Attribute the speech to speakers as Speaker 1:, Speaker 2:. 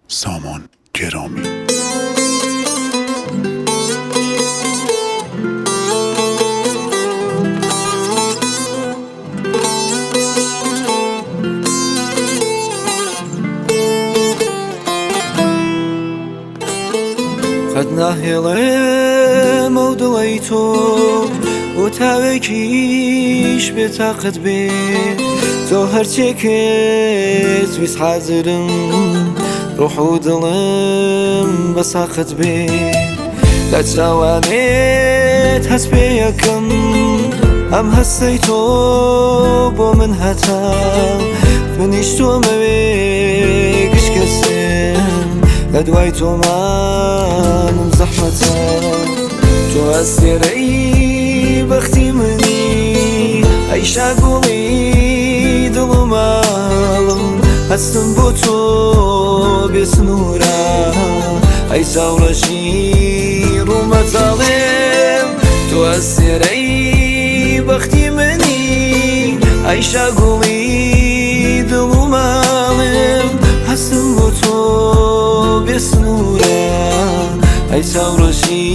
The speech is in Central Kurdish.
Speaker 1: سامان گرامی.
Speaker 2: قەت ناهێڵێم ئەو دڵەی تۆ بۆ تاوێکیش بێتاقەت بێ، تۆ هەرچێکت ویست حازرم، ڕۆح و دڵم بە ساقەت بێ. لە چاوانێت هەست پێ یەکەم، ئەم هەستەی تۆ بۆ من هەتا، منیش تۆمەوێ گشت کەسێم، لە دوای تۆمانم زەحمەتە. تۆ ئەستێرەی بەختی منی، ئەی شاگوڵی دڵ و ماڵم، هەستم بۆ تۆ بێسنوورە، ئەی چاوڕەشی ڕوومەتاڵێم. تۆ ئەستێرەی بەختی منی، ئەی شاگوڵی دڵ و ماڵم، هەستم بۆ تۆ بێسنوورە، ئەی چاوڕەشی